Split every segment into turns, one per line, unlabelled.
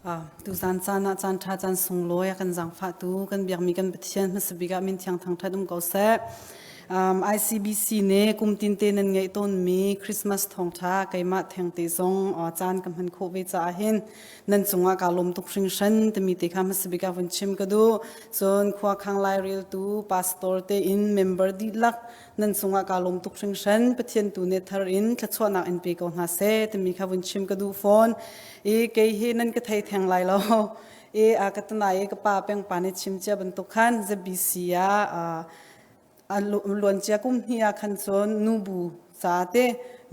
Tuzan caan ah caan ṭha caan sunglawi a kan zaangfahtu kan biakmi kan Pathian hmasa bik ah min thiang thangṭhat um ko seh. ICBC nih kum tinte nan ngeih tawnmi Christmas thawngṭha keimah thengte zong caan ka hman khawh ve caah hin nan cungah kaa lawm tuk hringhran timi te kha hmasa bik ah vun chim ka duh. Cun khua khang laireltu pastor te in member dihlak nan cungah kaa lawm tuk hringhran. Pathian tu nih thar in thluachuahnak in pe ko hna seh timi kha vun chim ka duh fawn. I kei hi nan ka thei theng lai lo. I a ka tanai i ka pa peng pa nih chim cia bantuk khan ZBC ah a luancia kum hnih ah khan cun nubu ca te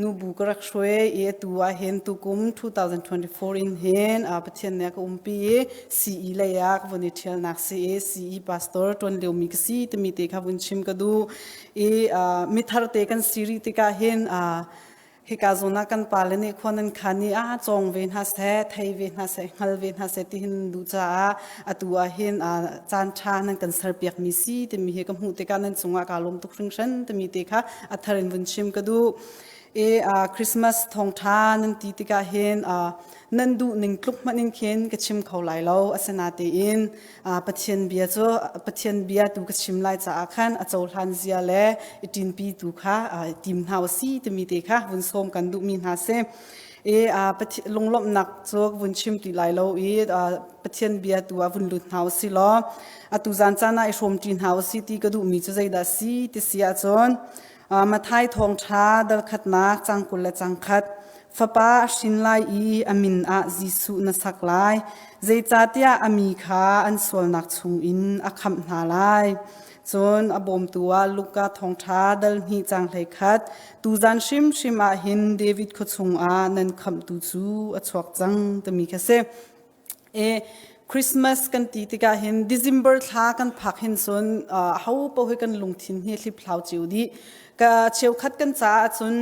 nubu ka rak hruai i atu ah hin tukum 2024 in hin Pathian nih a ka umpi i CE lei ah ka vun i ṭhialnak si i CE pastor ṭuan liomi ka si timi te kha vun chim ka duh i mithar te kan si rih tikah hin hika zawn ah kan pale nih khua nan khan i a cawng ve hna seh thei ve hna seh hngal ve hna seh ti hin duh caah atu ah hin caan ṭha nan kan serpiak mi si timi hi ka hmuh tikah nan cungah kaa lawm tuk hringhran timi te kha a thar in vun chim ka duh i Christmas thawngṭha nan ti tikah hin nan duh ning tluk hmanh in khin ka chim kho lai lo asinatein Pathian bia cu Pathian bia tu ka chim lai caah khan a cohlan zia le i ṭinpi tu kha tim hna u si timi te kha vun sawm kan duhmi hna si. I lunglawmhnak cu vun chim ti lai lo i Pathian bia tu ah vun lut hna u si law atu zan caan ah i hrawm ṭi hna u si ti ka duhmi cu zeidah si ti si ahcun Matthai thawngṭha dal khatnak cang 20 le cang khat Fapa a hrin lai i a min ah Jesuh na sak lai, zeicahtiah a mi kha an sualnak chungin a khamh hna lai. Cun a bawmtu ah Luka thawngṭha dal hnih cang 11 tuzan hrimhrim ah hin David khua chungah nan khamhtu cu a chuak cang timi kha si. E Christmas kan ti tikah hin December thla kan phak hin cun ho paoh hi kan lungthin hi hliphlau cio dih. Ka cheukhat kan caah cun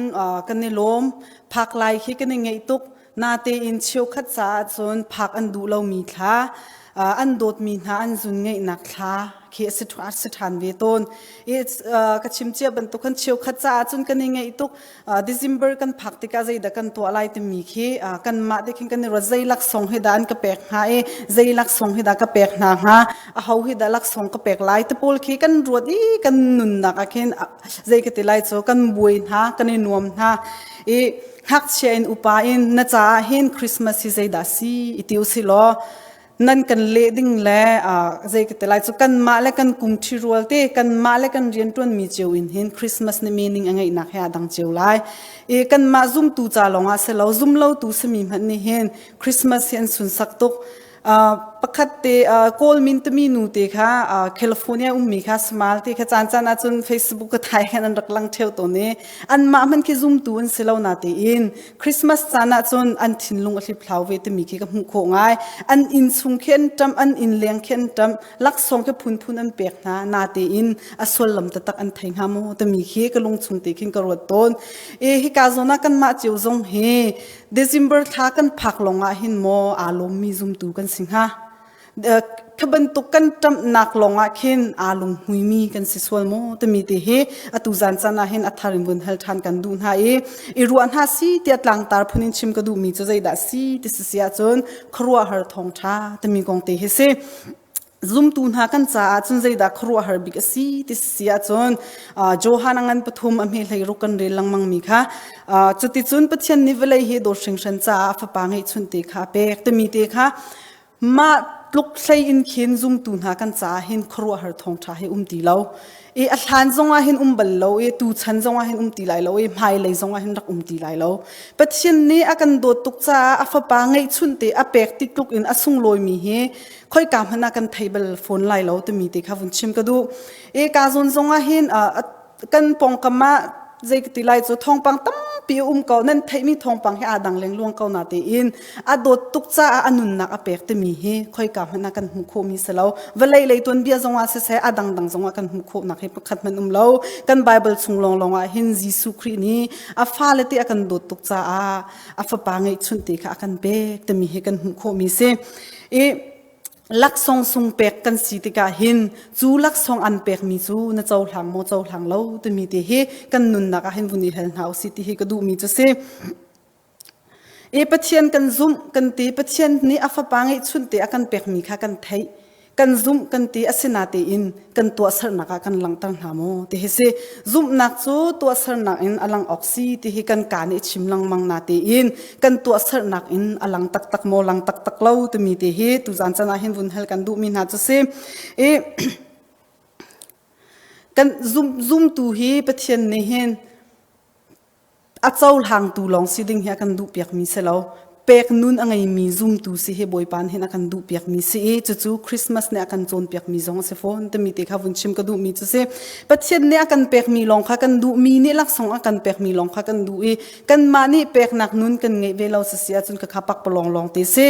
kan i lawm. Phak lai khi kan i ngeih tuk. Natein cheukhat caah cun phak an duh lomi thla, an dawtmi hna an zun ngeihnak thla khi a si ṭhan ve tawn. I ka chim cia bantuk khan cheukhat caah cun kan i ngeih tuk. December kan phak tikah zeidah kan tuah lai timi khi kanmah te khin kan i ruat zei laksawng hi dah an ka pek hnga i zei laksawng hi dah ka pek hna hnga aho hi dah laksawng ka pek lai te pawl khi kan ruat i kan nunnak ah khin zei ka ti lai cu kan buai hna kan i nuam hna i ngakchia in upa in na caah hin Christmas hi zeidah si i ti usih law nan kan leh ding le zei ka ti lai cu kanmah le kan kum ṭhi rual te kanmah le kan rianṭuan mi cio in hin Christmas ni meaning a ngeihnak he a dang cio lai i kanmah zumtu ca lawng ah si lo zum lo tu simi hmanh nih hin Christmas hi an sunsak tuk pakhat te Kawl min timi nu te kha California ummi kha Samal te kha caan caan ahcun Facebook ka thai khan an rak lang ṭheo tawn i anmah hmanh khi zumtu an si lo na tein Christmas caan ahcun an thinlung a hliphlau ve timi khi ka hmuh khawh ngai. An inn chung khi an ṭamh, an inn leng khi an ṭamh, laksawng khi phunphun an pek hna, natein a sullam taktak an thei hnga maw timi khi ka lungchung te khin ka ruat tawn. E hika zawn ah kanmah cio zong hi December thla kan phak lawng ah hin maw aa lawmmi zumtu kan si hnga? Kha bantuk kan ṭamhnak lawngah khin aa lunghmuimi kan si sual maw timi te hi atu zan caan ah hin a thar in vun hal ṭhan kan duh hna i i ruah hna si tiah tlangtar phun in chim ka duhmi cu zeidah si ti si si ahcun khuaruahhar thawngṭha timi kong te hi si. Zumtu hna kan caah cun zeidah khuaruahhar bik a si ti si ahcun Johan a ngan pathum a hme hlei ruk kan rel lengmang mi kha cuticun Pathian nih vawlei hi dawt hringhran caah a fapa ngeihchunh te kha a pek timi te kha Mah tluk hlei in khin zumtu hna kan caah hin khuaruahhar thawngṭha hi um ti lo. I a hlan zongah hin um bal lo i tuchan zongah hin um ti lai lo i hmailei zongah hin rak um ti lai lo. Pathian nih a kan dawt tuk caah a fapa ngeihchunh te a pek ti tluk in a sunglawimi hi khoika hmanh ah kan thei bal fawn lai lo timi te kha vun chim ka duh. I ka zawn zongah hin kan pawngkam ah zei ka ti lai cu thawngpang tampi a um ko nan theihmi thawngpang hi aa dang lengluang ko na tein a dawt tuk caah a nunnak a pek timi hi khoika hmanh ah kan hmuh khawhmi si lo vawlei lei tuanbia zongah siseh a dangdang zongah kan hmuh khawhnak hi pakhat hmanh um lo kan Bible chung lawnglawng ah hin Jesuh Khrih nih a fale te a kan dawt tuk caah a fapa ngeihchunh te kha a kan pek timi hi kan hmuh khawhmi si i Laksawng sung pek kan si tikah hin cu laksawng an pekmi cu na cohlang maw cohlang lo timi te hi kan nunnak ah hin vun i hal hna usih ti hi ka duhmi cu si. I Pathian kan zumh kan ti Pathian nih a fapa ngeihchunh te a kan pekmi kha kan theih kan zumh kan ti asinatein kan tuahsernak ah kan langhter hna maw ti hi si zumhnak cu tuahsernak in a lang awk si ti hi kan ka nih chim lengmang na tein kan tuahsernak in a lang taktak maw lang taktak lo timi te hi tuzan chan ah hin vun hal kan duhmi hna cu si i kan zum zumtu hi Pathian nih hin a cohlangtu lawng si ding hi a kan duhpiakmi si lo. Pek nun a ngeimi zumtu si hi Bawipa nih hin a kan duhpiakmi si i cucu Christmas nih a kan cawnpiakmi zong a si fawn timi te kha vun chim ka duhmi cu si. Pathian nih a kan pekmi lawng kha kan duhmi nih laksawng a kan pekmi lawng kha kan duh i kanmah nih peknak nun kan ngeih ve lo si si ahcun ka kha pakpalawng lawng te si.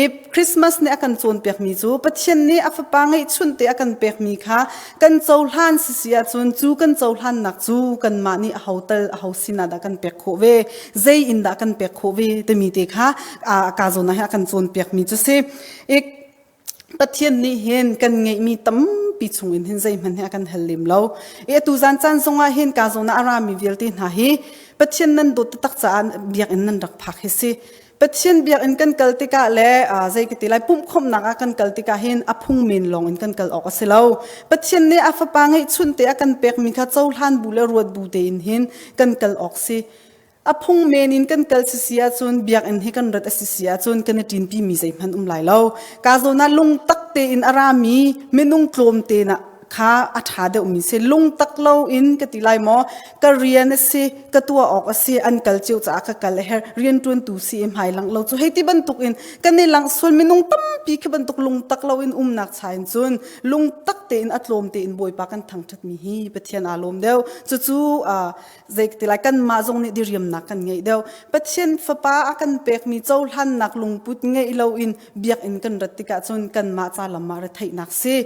I Christmas nih a kan cawnpiakmi cu Pathian nih a fapa ngeihchunh te a kan pekmi kha kan cohlan si si ahcun cu kan cohlannak cu kanmah nih aho tal aho sinah dah kan pek khawh ve zei in dah kan pek khawh ve timi te kha ka zawn ah hin a kan cawnpiakmi cu si. I Pathian nih hin kan ngeihmi tampi chung in hin zeihmanh hi a kan hal lem lo. I atu zan caan zongah hin ka zawn ah a rami vialte hna hi Pathian nan dawt taktak caah biakinn nan rak phak hi si. Pathian biakinn kan kal tikah le zei ka ti lai pumhkhawmhnak ah kan kal tikah hin a phung men lawng in kan kal awk a si lo. Pathian nih a fapa ngeihchun te a kan pekmi kha cohlan bu le ruat bu tein hin kan kal awk si. A phung men in kan kal si si ahcun biakinn hi kan rat a si si ahcun kan i ṭinpi mi zeihmanh um lai lo. Ka zawn ah lungtak tein a rami minung tlawm te na kha a ṭha deuhmi si lungtak loin ka ti lai maw ka rian a si ka tuah awk a si an kal cio caah ka kal a herh rianṭuantu si i hmai langh lo cu hei ti bantuk in kan i langh sual minung tampi khi bantuk lungtak loin umnak cha in cun lungtak tein a tlawm tein Bawipa kan thangṭhatmi hi Pathian aa lawm deuh cucu zei ti lai kanmah zong nih diriamnak kan ngeih deuh Pathian fapa a kan pekmi cohlannak lungput ngeih loin biakinn kan rat tikah cun kanmah ca lam ah retheihnak si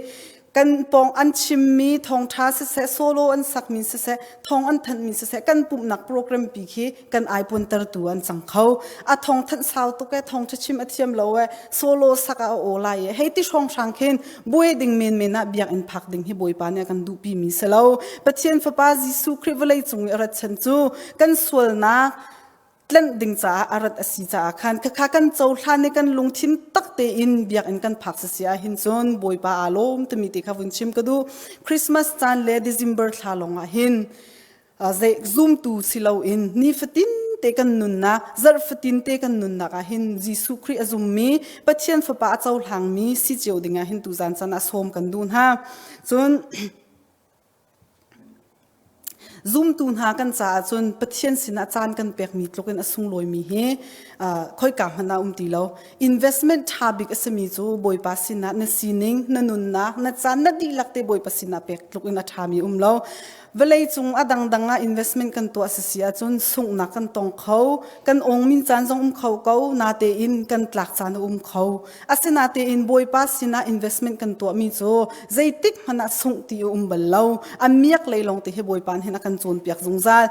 kan pawng an chimmi thawngṭha siseh solo an sakmi siseh thawng an thanhmi siseh kan pumhnak program pi khi kan aipuantertu an cang kho a thawng thanh sau tuk e thawngṭha chim a thiam lo e solo sak ah a aw lai e hei ti hrawnghrang khin buai ding menmen ah biakinn phak ding hi Bawipa nih a kan duhpi mi si lo Pathian fapa Jesuh Khrih vawlei cung i a rat chan cu kan sualnak tlanh ding caah a rat a si caah khan khakha kan cohlan i kan lungthin tak tein biakinn kan phak si ah hin cun Bawipa aa lawm timi te kha vun chim ka duh Christmas caan le December thla lawng ah hin zei zumtu si loin nifatin te kan nunnak zarh fatin te kan nunnak ah hin Jesuh Khrih a zummi Pathian fapa a cohlangmi si cio ding ah hin tuzan caan ah sawm kan duh hna cun Zumtu hna kan caah cun Pathian sinah caan kan pekmi tluk in a sunglawimi hi khoika hmanh ah um ti lo. Investment ṭha bik a simi cu Bawipa sinah na sining, na nunnak, na caan na dihlak te Bawipa sinah pek tluk in a ṭhami um lo. Vawlei cung a dangdang ah investment kan tuah sisi ahcun sunghnak kan tong kho, kan awngmin caan zong um kho ko, natein kan tlak caan a um kho. Asinatein Bawipa sinah investment kan tuahmi cu zeitik hmanh ah sungh ti a um bal lo. A miak lei lawng te hi Bawipa nih hin a kan cawnpiak zungzal.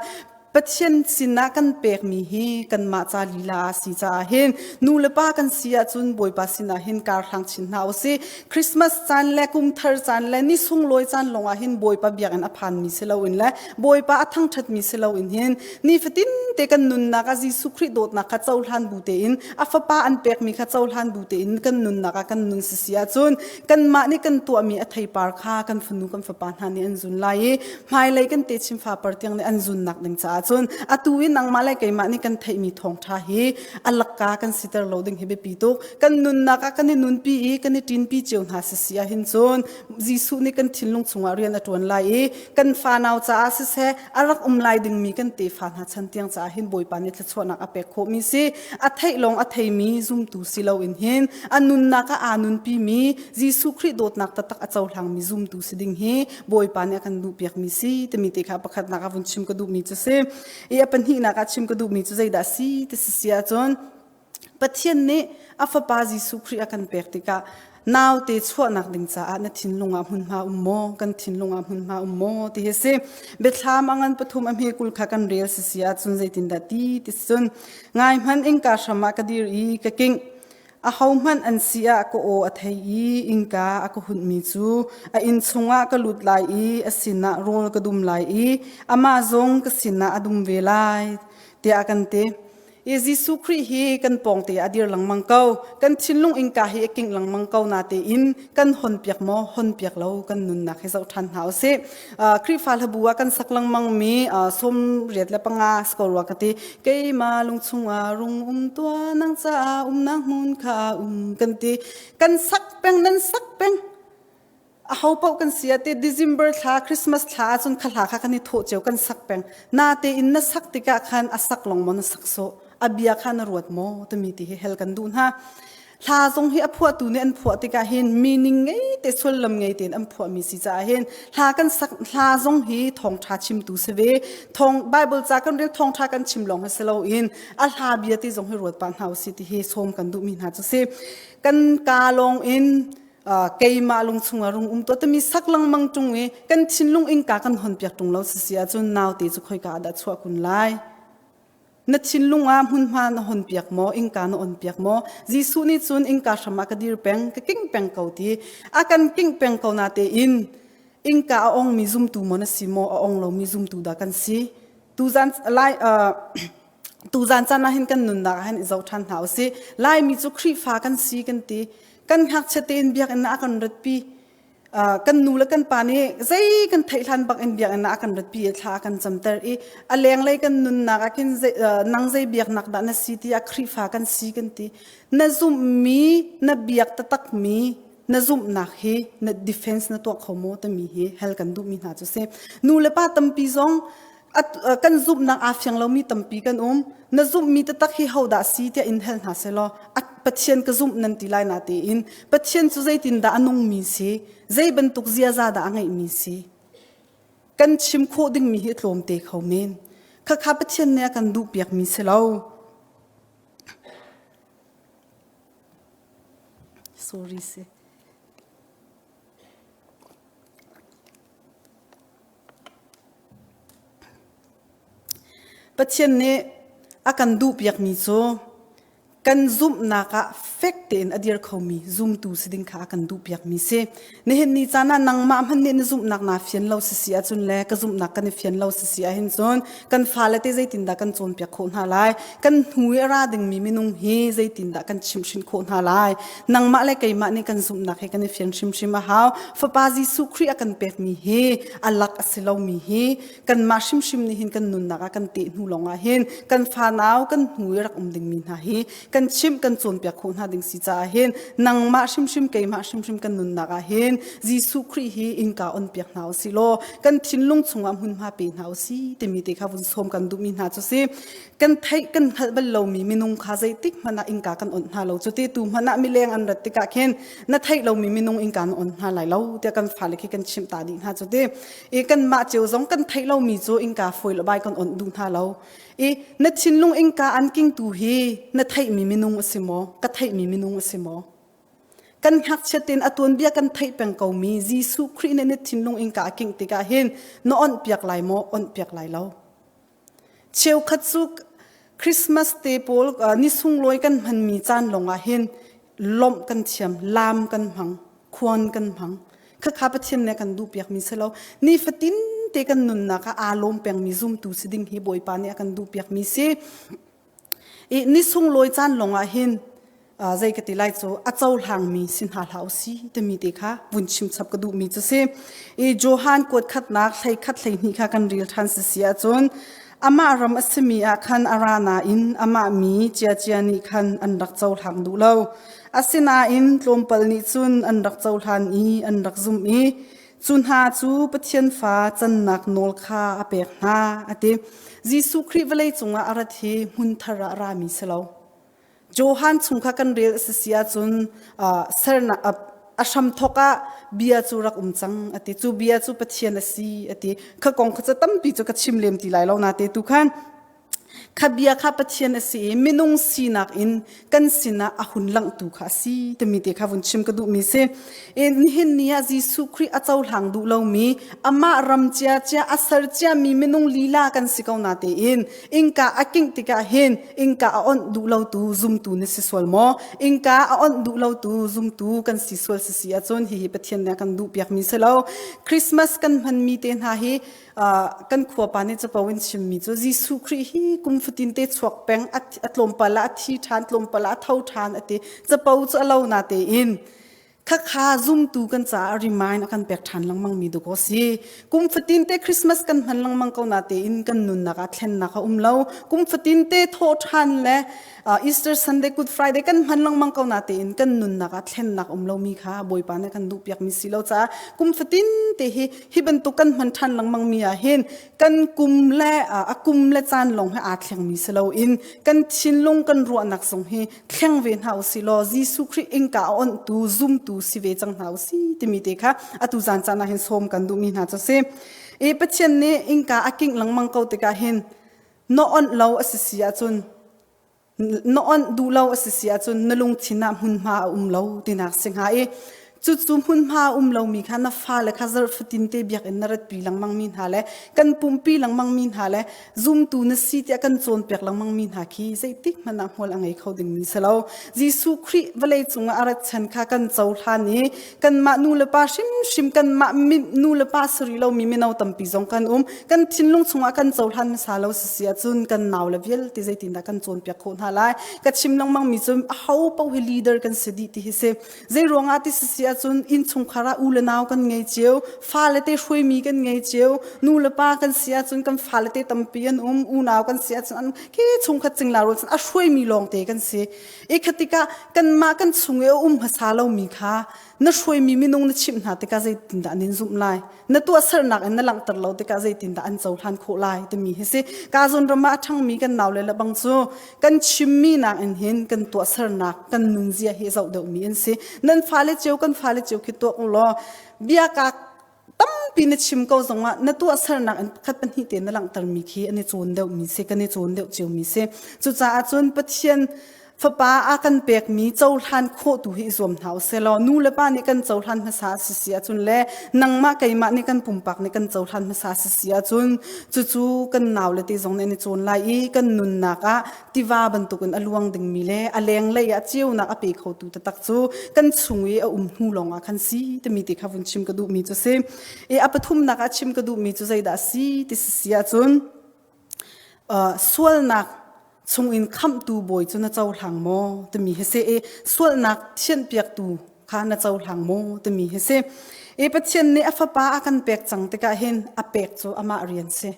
Pathian sinah kan pekmi hi kanmah ca lila a si caah hin nu le pa kan si ahcun Bawipa sinah hin kar hlang chin hna usih. Christmas caan le kum thar caan le ni sunglawi caan lawngah hin Bawipa biakinn a phanmi si loin le Bawipa a thangṭhatmi si loin hin nifatin te kan nunnak ah Jesuh Khrih dawtnak kha cohlan bu tein a fapa an pekmi kha cohlan bu tein kan nunnak ah kan nun sisi ahcun kanmah nih kan tuahmi a theipar kha kan fanu kan fapa hna nih an zun lai i hmailei kan techin fapar tiang nih an zunnak ding caah cun atu i nangmah le keimah nih kan theihmi thawngṭha hi a lakka kan siter lo ding hi biapi tuk kan nunnak ah kan i nunpi i kan i ṭinpi cio hna sisi ah hin cun Jesuh nih kan thinlung chungah rian a ṭuan lai i kan fanau caah siseh a rak um lai dingmi kan tefa hna chan tiang caah hin Bawipa nih thluachuahnak a pek khawhmi si a theih lawng a theimi zumtu si loin hin a nunnak ah aa nunpimi Jesuh Khrih dawtnak taktak a cohlangmi zumtu si ding hi Bawipa nih a kan duhpiakmi si timi te kha pakhatnak ah vun chim ka duhmi cu si i a pahnihnak ah chim ka duhmi cu zeidah si ti si si ahcun Pathian nih a fapa Jesuh Khrih a kan pek tikah naute chuahnak ding caah na thinlung ah hmunhma um maw kan thinlung ah hmunhma um maw ti hi si biathlam a ngan pathum a hme kul kha kan rel si si ahcun zeitindah ti ti cun ngai hmanh innka hram ah ka dir i ka kingh ahohmanh an si ah ka aw a thei i innka a ka hunhmi cu a inn chungah ka lut lai i a sinah rawl ka dum lai i amah zong ka sinah a dum ve lai tiah kan ti. I Jesuh Khrih hi kan pawngte a dir lengmang ko. Kan thinlung innka hi a kingh lengmang ko natein kan hon piak maw hon piak lo kan nunnak hi zoh ṭhan hna usih. Khrihfa hlabu ah kan sak lengmang mi 95 skorua ka ti. Keimah lung chungah rung um tua nang caah umnak hmun kha um kan ti. Kan sak peng nan sak peng aho paoh kan si ah te December thla Christmas thla ahcun kha hla kha kan i thawh cio kan sak peng na tein na sak tikah khan a sak long maw na sak sawh a bia kha na ruat maw timi ti hi hel kan duh hna hla zong hi a phuahtu nih an phuah tikah hin meaning ngei te sullam ngei tein an phuahmi si caah hin hla kan sak hla zong hi thawngṭha chimtu si ve thawng Bible ca kan rel thawngṭha kan chim lawng hi si loin a hla bia ti zong hi ruat pah hna usih ti hi sawm kan duhmi hna cu si kan ka lawng in keimah lung chungah rung um to timi sak lengmang tung i kan thinlung innka kan hon piak tung lo si si ahcun naute cu khoika ah dah chuah kun lai na thinlung ah hmunhma na hon piak maw innka na on piak maw Jesuh nih cun innka hram ah ka dir peng ka king peng ko ti a kan king peng ko na te in innka a ong mi zumtu maw na si maw a ong lo mi zumtu dah kan si tuzan lai tuzan caan ah hin kan nunnak ah hin i zoh ṭhan hna usih Laimi cu Khrihfa kan si kan ti kan ngakchia tein biakinn ah a kan ratpi kan nu le kan pa nih zei kan theih hlan bak in biakinn ah a kan ratpi i thla a kan camter i a lenglei kan nunnak ah khin nang zei biaknak dah na si tiah Khrihfa kan si kan ti na zumhmi na biak taktakmi na zumhnak hi na defense na tuah kho maw timi hi hel kan duhmi hna cu si nu le pa tampi zong kan zumhnak aa fiang lomi tampi kan um na zumhmi taktak hi hodah si tiah in hal hna selaw Pathian ka zumh nan ti lai na tiin Pathian cu zeitindah a nungmi si zei bantuk ziaza dah a ngeihmi si kan chim khawh dingmi hi tlawmte kho men khakha Pathian nih a kan duhpiakmi si lo sorry si Pathian nih a kan duhpiakmi cu kan zumhnak ah fek tein a dir khomi zumtu si ding kha a kan duhpiakmi si. Nihin ni caan ah nangmah hmanh nih na zumhnak naa fian lo si si ahcun le ka zumhnak kan i fian lo si si ahhin cun kan fale te zeitindah kan cawnpiak khawh hna lai? Kan hnu i a ra dingmi minung hi zeitindah kan chimhhrinh khawh hna lai? Nangmah le keimah nih kan zumhnak hi kan i fian hrimhrim a hau. Fapa Jesuh Khrih a kan pekmi hi a lak a si lomi hi kanmah hrimhrim nih hin kan nunnak ah kan teh hnu lawngah hin kan fanau kan hnu i rak um dingmi hna hi kan chimh kan cawnpiak khawh hna ding si caah hin nangmah hrimhrim keimah hrimhrim kan nunnak ah hin Jesuh Khrih hi innka on piak hna usih law kan thinlung chungah hmunhma pe hna usih timi te kha vun sawm kan duhmi hna cu si kan theih kan hngalh bal lomi minung kha zeitik hmanh ah innka kan onh hna lo cu ti tu hmanh ah mileng an rat tikah khin na theih lomi minung innka na on hna lai lo tiah kan fale khi kan chimh ta dih hna cu ti i kanmah cio zong kan theih lomi cu innka fawi le bai kan onh duh hna lo i na thinlung innka an kingtu hi na theihmi minung a si maw ka theihmi minung a si maw kan ngakchiat tein a tuanbia kan theih peng komi Jesuh Khrih nih na thinlung innka a kingh tikah hin na onh piak lai maw onh piak lai lo Cheukhat cu Christmas te pawl ni sunglawi kan hmanmi caan lawngah hin lawmh kan thiam, laam kan hmang, khuan kan hmang. Khakha Pathian nih a kan duhpiakmi si lo. Nifatin te kan nunnak ah aa lawm pengmi zumtu si ding hi Bawipa nih a kan duhpiakmi si. I ni sunglawi caan lawngah hin zei ka ti lai cu a cohlangmi si hna hlah usih timi te kha vun chim chap ka duhmi cu si. I Johan kuat khatnak hlei khat hlei hnih kha kan rel ṭhan si si ahcun amah ram a simi ah khan a ra nain amah mi ciacia nih khan an rak cohlang duh lo. Asinain tlawmpal nih cun an rak cohlan i an rak zumh i cu hna cu Pathian fa cannak nawl kha a pek hna a ti. Jesuh Khrih vawlei cungah a rat hi hmun thar ah a rami si lo. Johan chung kha kan rel a si si ahcun sernak a hramthawk ah bia cu rak um cang a ti. Cu bia cu Pathian a si a ti. Kha kong kha cu tampi cu ka chim lem ti lai lo na te tu khan kha bia kha Pathian a si i minung sinak in kan sinah a hun langhtu kha a si timi te kha vun chim ka duhmi si. I nihin ni ah Jesuh Khrih a cohlang duh lomi amah ram ciacia a ser ciami minung lila kan si ko na tein innka a kingh tikah hin innka a onh duh lotu zumtu na si sual maw? Innka a onh duh lotu zumtu kan si sual si si ahcun hihi Pathian nih a kan duhpiakmi si lo. Christmas kan hmanmi te hna hi. Kan khuapa nih capo in chimmi cu Jesuh Khrih hi kum fatin te chuak peng a tlawmpal ah a thi ṭhan tlawmpal ah a tho ṭhan a ti. Capo cu a lo na tein khakha zumtu kan caah remind a kan pek ṭhan lengmang mi dawk a si. Kum fatin te Christmas kan hman lengmang ko na tein kan nunnak ah thlennak a um lo. Kum fatin te thawh ṭhan le Easter Sunday, Good Friday kan hman lengmang ko na tein kan nunnak ah thlennak um lomi kha Bawipa nih kan duhpiak mi si lo caah kum fatin te hi hi bantuk kan hman ṭhan lengmang mi ah hin kan kum le a kum le caan lawng hi aa thleng mi si loin kan thinlung kan ruahnak zong hi thleng ve hna usih law Jesuh Khrih innka a onhtu zumtu si ve cang hna usih timi te kha atu zan caan ah hin sawm kan duhmi hna cu si. I Pathian nih innka a kingh lengmang ko tikah hin na onh lo a si si ahcun na onh duh lo a si si ahcun na lungthin ah hmunhma a um lo tinak si hnga i cucu hmunhma a um lomi kha na fale kha zarh fatin te biakinn na ratpi lengmang mi hna le kan pumpi lengmang mi hna le zumtu na si tiah kan cawnpiak lengmang mi hna khi zeitik hmanh ah hmual a ngei kho dingmi si lo. Jesuh Khrih vawlei cungah a rat chan kha kan cohlan i kanmah nu le pa hrimhrim kanmah nu le pa si rih lomi mino tampi zong kan um. Kan thinlung chungah kan cohlan hmasa lo si si ahcun kan nau le vialte zeitindah kan cawnpiak khawh hna lai. Ka chim lengmang mi cu aho paoh hi leader kan si dih ti hi si. Zei ruangah ti si ahcun innchungkhar ah u le nau kan ngei cio, fale te hruaimi kan ngei cio, nu le pa kan si ahcun kan fale te tampi an um, unau kan si ahcun an khi chungkhat cingla rual cun a hruaimi lawngte kan si. I khatikah kanmah kan chung i a um hmasa lomi kha na hruaimi minung na chimh hna tikah zeitindah an in zumh lai? Na tuahsernak in na langhter lo tikah zeitindah an cohlan khawh lai timi hi si. Ka zawn ram ah a ṭhangmi kan naule le bang cu kan chimmi nakin hin kan tuahsernak kan nunzia hi zoh deuhmi an si. Nan fale cio kan fale cio khi tuak u law biaka tampi na chim ko zongah na tuahsernak in pakhat pahnih te na langhtermi khi an i cawn deuhmi si kan i cawn deuh ciomi si. Cucaah cun Pathian Fapa a kan pekmi cohlan khawh tu hi i zuam hna usih law nu le pa nih kan cohlan hmasa a si si ahcun le nangmah keimah nih kan pumpak nih kan cohlan hmasa a si si ahcun cucu kan nau le te zong nih an i cawn lai i kan nunnak ah tiva bantukin a luang dingmi le a lenglei ah ceunak a pe khotu taktak cu kan chung i a um hnu lawngah khan si timi te kha vun chim ka duhmi cu si. I a pathumnak ah chim ka duhmi cu zeidah a si ti si si ahcun sualnak chungin khamhtu bawi cu na cohlang maw timi hi si i sualnak thianhpiaktu kha na cohlang maw timi hi si. I Pathian nih a fapa a kan pek cang tikah hin a pek cu amah rian si.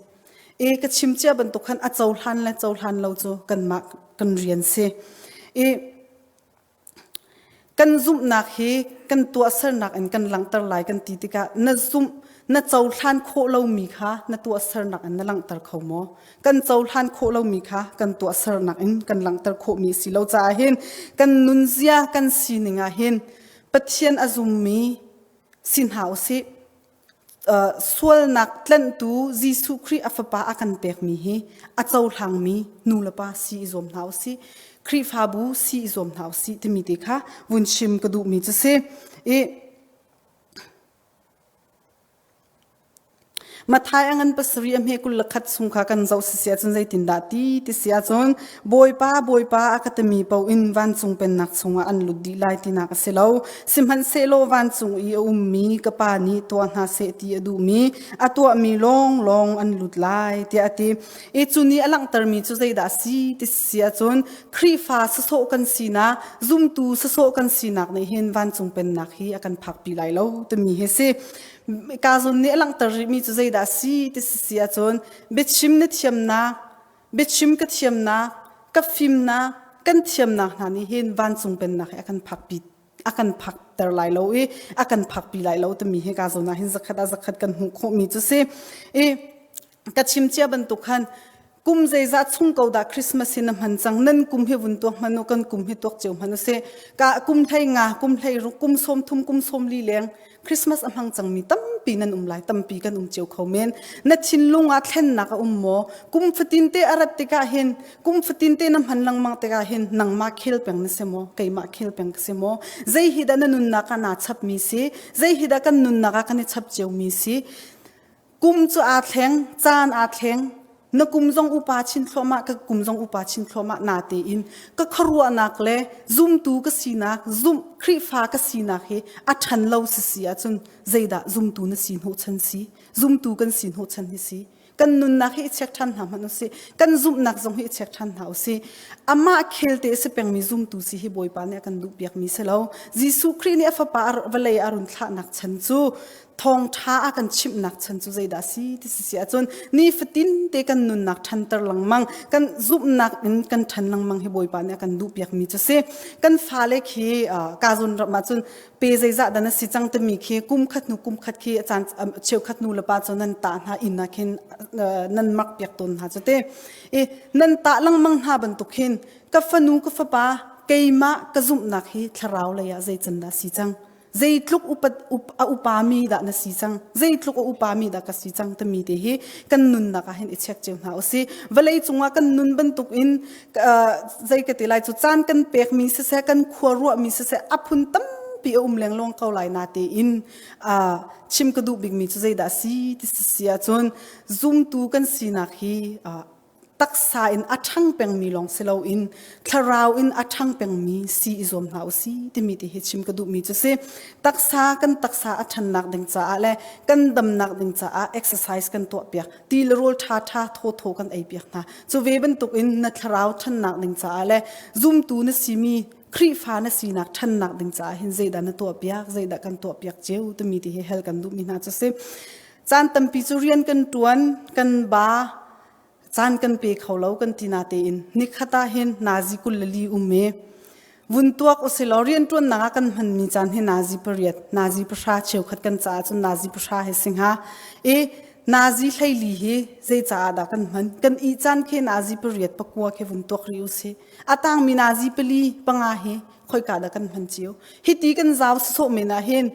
I ka chim cia bantuk khan a cohlan le cohlan lo cu kanmah kan rian si. I Kan zumhnak hi kan tuahsernak in kan langhter lai kan ti tikah na zumh na cohlan khawh lomi kha na tuahsernak in na langhter kho maw? Kan cohlan khawh lomi kha kan tuahsernak in kan langhter khawhmi a si lo caah hin kan nunzia kan sining ah hin Pathian a zummi si hna usih. Sualnak tlanhtu Jesuh Khrih a fapa a kan pekmi hi a cohlangmi nu le pa si i zuam hna usih. Khrihfabu si i zuam hna usih timi te kha vun chim ka duhmi cu si. I Matthai a ngan pasarih a hme 21 chung kha kan zoh si ahcun zeitindah ti ti si ahcun Bawipa Bawipa a ka timi paoh in vancung pennak chungah an lut dih lai tinak a si lo. Sihmanhsehlaw vancung i a ummi ka Pa nih tuah hna seh ti a duhmi a tuahmi lawnglawng an lut lai tiah a ti. I cu nih a langhtermi cu zeidah a si ti si ahcun Khrihfa sasawh kan sinak, zumtu sasawh kan sinak nih hin vancung pennak hi a kan phakpi lai lo timi hi si. Ka zawn nih a langhter rihmi cu zeidah a si ti si ahcun biachim na thiamnak, biachim ka thiamnak, ka fimnak, kan thiamnak hna nih hin vancung pennak hi a kan phakpi a kan phakter lai lo i a kan phakpi lai lo timi hi ka zawn ah hin zakhat ah zakhat kan hmuh khawhmi cu si. I ka chim cia bantuk khan kum zeizah chung ko dah Christmas hi na hman cang nan kum hi vun tuak hman u kan kum hi tuak cio hman u si ka kum hlei nga kum hlei ruk kum sawm thum kum sawm li leng Christmas a hmang cangmi tampi nan um lai tampi kan um cio kho men na thinlung ah thlennak a um maw kum fatin te a rat tikah hin kum fatin te na hman lengmang tikah hin nangmah khel peng na si maw keimah khel peng ka si maw zei hi dah na nunnak ah naa chapmi si zei hi dah kan nunnak ah kan i chap cio mi si kum cu aa thleng caan aa thleng. Na kum zong upa chin thluahmah, ka kum zong upa chin thluahmah na tein ka khuaruahnak le zumtu ka sinak, zum Khrihfa ka sinak hi a ṭhan lo si si ahcun zeidah zumtu na si hnawhchan si? Zumtu kan si hnawhchan hi si. Kan nunnak hi i check ṭhan hna hmanh usih. Kan zumhnak zong hi i check ṭhan hna usih. Amah khelte a si pengmi zumtu si hi Bawipa nih a kan duhpiakmi si lo. Jesuh Khrih nih a fapa vawlei a run thlahnak chan cu thawngṭha a kan chimhnak chan cu zeidah a si ti si si ahcun nifatin te kan nunnak ṭhanter lengmang kan zumhnak in kan ṭhan lengmang hi Bawipa nih a kan duhpiakmi cu si. Kan fale khi ka zawn ram ahcun pe zeizah dah na si cang timi khi kum khat hnu kum khat khi a caan cheukhat nu le pa cu nan tah hna inn ah khin nan mak piak tawn hna cu te. I nan tah lengmang hna bantuk hin ka fanu ka fapa keimah ka zumhnak hi thlarau lei ah zei can dah si cang zeitluk upat up, a upami dah na si cang zeitluk a upami dah ka si cang timi te hi kan nunnak ah hin i check cio hna usih vawlei cungah kan nun bantuk in uh, zei ka ti lai cu caan kan pekmi siseh kan khua ruahmi siseh a phun tampi a um lengluang ko lai na tein uh, chim ka duh bikmi cu zeidah si ti si ahcun zumtu kan sinak hi uh, taksa in a ṭhang pengmi lawng si loin thlarau in a ṭhang pengmi si i zuam hna u si timi ti hi chim ka duhmi cu si. Taksa kan taksa a ṭhannak ding caah le kan damnak ding caah exercise kan tuah piak ti le rawl ṭha ṭha thaw thaw kan ei piak hna. Cu ve bantuk in na thlarau ṭhannak ding caah le zumtu na simi Khrihfa na sinak ṭhannak ding caah hin zeidah na tuah piak zeidah kan tuah piak cio timi ti hi hel kan duhmi hna cu si. Caan tampi cu rian kan ṭuan kan ba caan kan pe kho lo kan ti na tein nikhat ah hin nazi 24 um e vun tuak usilaw rianṭuannak ah kan hmanmi caan hi nazi pariat nazi pahra cheukhat kan caah cun nazi pahra hi si hnga i nazi 14 hi zei caah dah kan hman kan i caan khi nazi pariat pakua khi vun tuak rih usih a tangmi nazi pali panga hi khoika dah kan hman cio hiti kan zau sawh men ah hin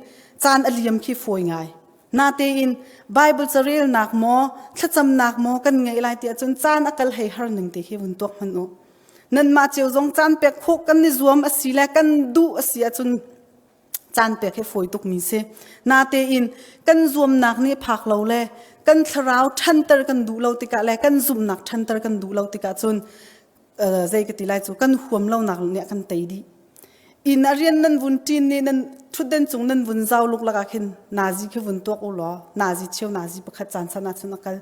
caan a liam khi fawi ngai Natein Bible carelnak maw thlacamnak maw kan ngeih lai tiah cun caan a kal hei har ning te hi vun tuak hmanh u. Nanmah cio zong caan pek khawh kan i zuam a si le kan duh a si ahcun caan pek hi fawi tukmi si. Natein kan zuamnak nih phak lo le kan thlarau ṭhanter kan duh lo tikah le kan zumhnak ṭhanter kan duh lo tikah cun zei ka ti lai cu kan huam lonak nih a kan tei dih. Inn a rian nan vun ṭin nih nan ṭhutden cung nan vun zau luklak ah khin nazi khi vun tuak u law nazi cheu nazi pakhat caan san ahcun a kal.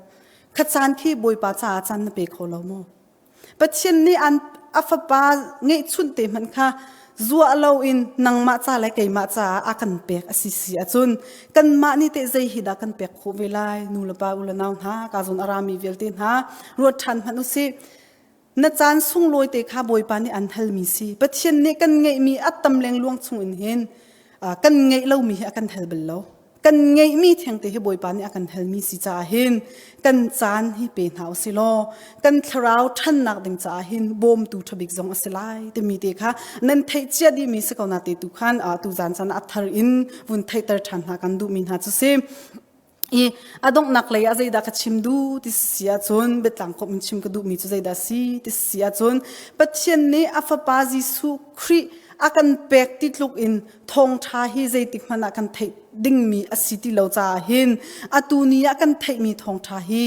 Kha caan khi Bawipa caah caan na pe kho lo maw? Pathian nih an a fapa ngeihchunh te hmanh kha zuah loin nangmah ca le keimah caah a kan pek a si si ahcun kanmah nih teh zei hi dah kan pek khawh ve lai nu le pa u le nau hna ka zawn a rami vialte hna ruat ṭhan hmanh u sih. Na caan sunglawi te kha Bawipa nih an halmi si. Pathian nih kan ngeihmi a tam lengluang chung in hin kan ngeih lomi hi a kan hal bal lo. Kan ngeihmi thengte hi Bawipa nih a kan halmi si caah hin kan caan hi pe hna u si law kan thlarau ṭhannak ding caah hin bawmtu ṭhabik zong a si lai timi te kha nan theih cia dihmi si ko na te tu khan tu zan caan a thar in vun theihter ṭhan hna kan duhmi hna cu si. I a donghnak lei ah zeidah ka chim duh ti si ahcun biatlang komh in chim ka duhmi cu zeidah si ti si ahcun Pathian nih a fapa Jesuh Khrih a kan pek ti tluk in thawngṭha hi zeitik hmanh ah kan theih dingmi a si ti lo caah hin atu ni ah kan theihmi thawngṭha hi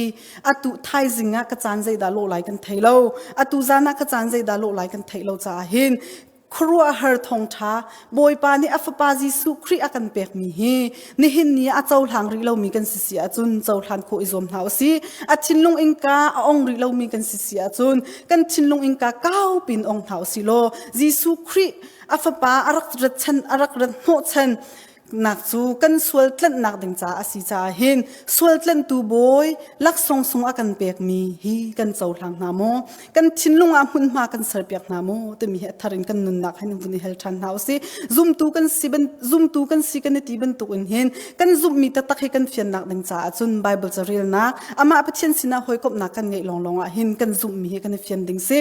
atu thaizing ah ka caan zeidah lawh lai kan thei lo atu zan ah ka caan zeidah lawh lai kan theih lo caah hin khuaruahhar thawngṭha Bawipa nih a fapa Jesuh Khrih a kan pekmi hi nihin ni ah a cohlang rih lomi kan si si ahcun cohlan khawh i zuam hna usih. A thinlung innka a ong rih lomi kan si si ahcun kan thinlung innka kau pin ong hna usih law Jesuh Khrih a fapa a rak rat chan a rak rat hnawhchan nak cu kan sual tlanhnak ding caah a si caah hin sual tlanhtu bawi laksawng sung a kan pekmi hi kan cohlang hna maw kan thinlung ah hmunhma kan serpiak hna maw timi hi a thar in kan nunnak hin vun i hel ṭhan hna usih zumtu kan si ban zumtu kan si kan i ti bantuk in hin kan zumhmi taktak hi kan fiannak ding caah cun Bible carelnak amah Pathian sinah hawikomhnak kan ngeih lawnglawng ah hin kan zumhmi hi kan i fian ding si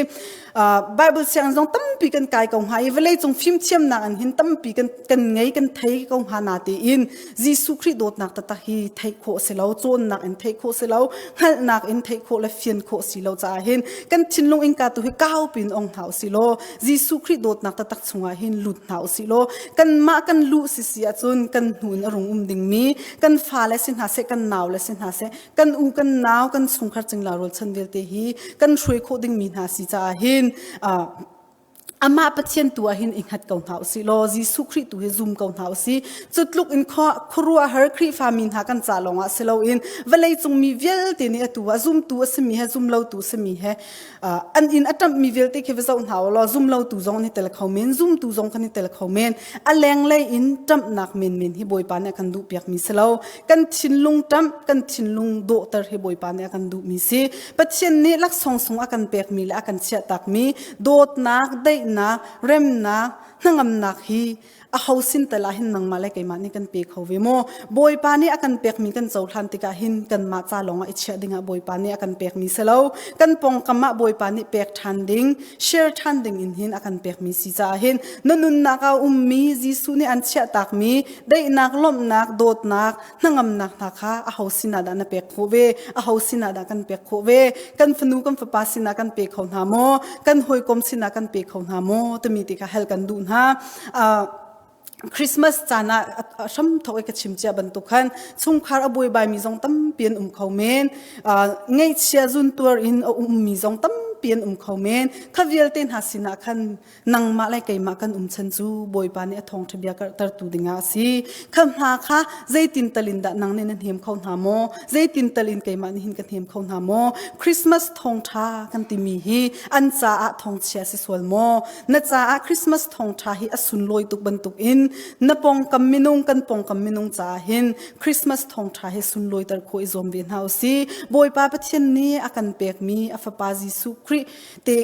Bible sianginn zong tampi kan kai ko hnga i vawlei cung fimthiamnak in hin tampi kan kan ngei kan thei ko hnga. hnga na tiin Jesuh Khrih dawtnak taktak hi theih khawh si lo, cawnnak in theih khawh si lo, hngalhnak in theih khawh le fian khawh si lo caah hin kan thinlung innka tu hi kau pin ong hna usih law Jesuh Khrih dawtnak taktak chungah hin lut hna usih law kanmah kan luh si si ahcun kan hnu in a rung um dingmi kan fale si hna seh, kan naule si hna seh, kan u kan nau kan chungkhar cingla rualchan vialte hi kan hruai khawh dingmi hna si caah hin amah Pathian tu ah hin i hngat ko hna usih law Jesuh Khrih tu hi zum ko hna usih. Cu tluk in khuaruahhar Khrihfa mi hna kan ca lawngah si loin vawlei cung mi vialte nih atu ah zumtu a simi he zum lotu a simi he an inn a ṭamhmi vialte khi va zoh hna u law zum lotu zong an i tel kho men, zumtu zong kan i tel kho men. A lenglei in ṭamhnak menmen hi Bawipa nih a kan duhpiakmi si lo. Kan thinlung ṭamh, kan thinlung dawhter hi Bawipa nih a kan duhmi si. Pathian nih laksawng sung a kan pekmi le a kan chiahtakmi dawtnak, daihnak, remnak, hnangamnak hi a ho sin tal ah hin nangmah le keimah nih kan pe kho ve maw? Bawipa nih a kan pekmi kan cohlan tikah hin kanmah ca lawngah i chiah dingah Bawipa nih a kan pekmi si lo. Kan pawngkam ah Bawipa nih pek ṭhan ding, share ṭhan ding in hin a kan pekmi si caah hin na nunnak ah ummi Jesuh nih an chiahtakmi daihnak, lawmhnak, dawtnak, hnangamnak hna kha aho sinah dah na pek khawh ve? Aho sinah dah kan pek khawh ve? Kan fanu kan fapa sinah kan pe kho hna maw? Kan hawikom sinah kan pe kho hna maw? Timi ti kha hal kan duh hna. Christmas caan ah hram thok i ka chim cia bantuk khan chungkhar a buaibai mi zong tampi an um kho men. Ngaihchia zuntuar in a ummi zong tampi an um kho men. Kha vialte hna sinah khan nangmah le keimah kan um chan cu Bawipa nih a thawngṭha bia karhtertu dingah a si. Kha hna kha zeitin tal in dah nang nih na hnem kho hna maw? Zeitin tal in keimah nih hin ka hnem kho hna maw? Christmas thawngṭha kan timi hi an caah thawngchia si sual maw? Na caah Christmas thawngṭha hi a sunlawi tuk bantukin na pawngkam minung kan pawngkam minung caah hin Christmas thawngṭha hi sunlawiter khawh i zuam ve hna u si. Bawipa Pathian nih a kan pekmi a Fapa Jesuh Khrih te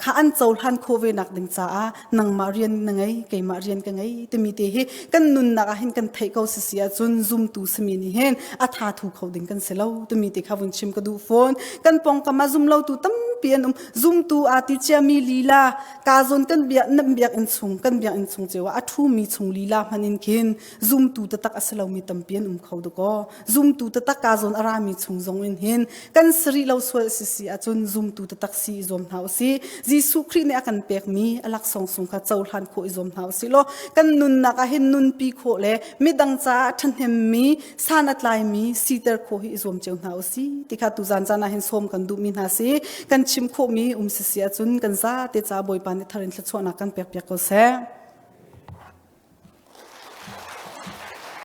kha an cohlan khawh ve nak ding caah nangmah rian na ngei keimah rian ka ngei timi te hi kan nunnak ah hin kan theih ko si si ahcun zumtu simi nih hin a tha thu kho ding kan si lo timi te kha vun chim ka duh fawn. Kan pawngkam ah zum lo tu tampi an um. Zumtu aa ti ciami lila ka zawn kan biak nam biak in chung kan biak in chung ceu ah a thu mi chung lila hman in khin zumtu taktak a si lomi tampi an um kho dakaw. Zumtu taktak ka zawn a rami chung zong in hin kan sari lo sual si si ahcun zumtu taktak si i zuam hna usih. Jesuh Khrih nih a kan pekmi a laksawng sung kha cohlan khawh i zuam hna usih law kan nunnak ah hin nunpi khawh le midang caah ṭhahnemmi san a tlaimi siter khawh hi i zuam cio hna usih ti kha tuzan caan ah hin sawm kan duhmi hna si. Kan chim khawhmi um si si ahcun kan zate ca Bawipa nih thar in thluachuahnak kan pek piak ko seh.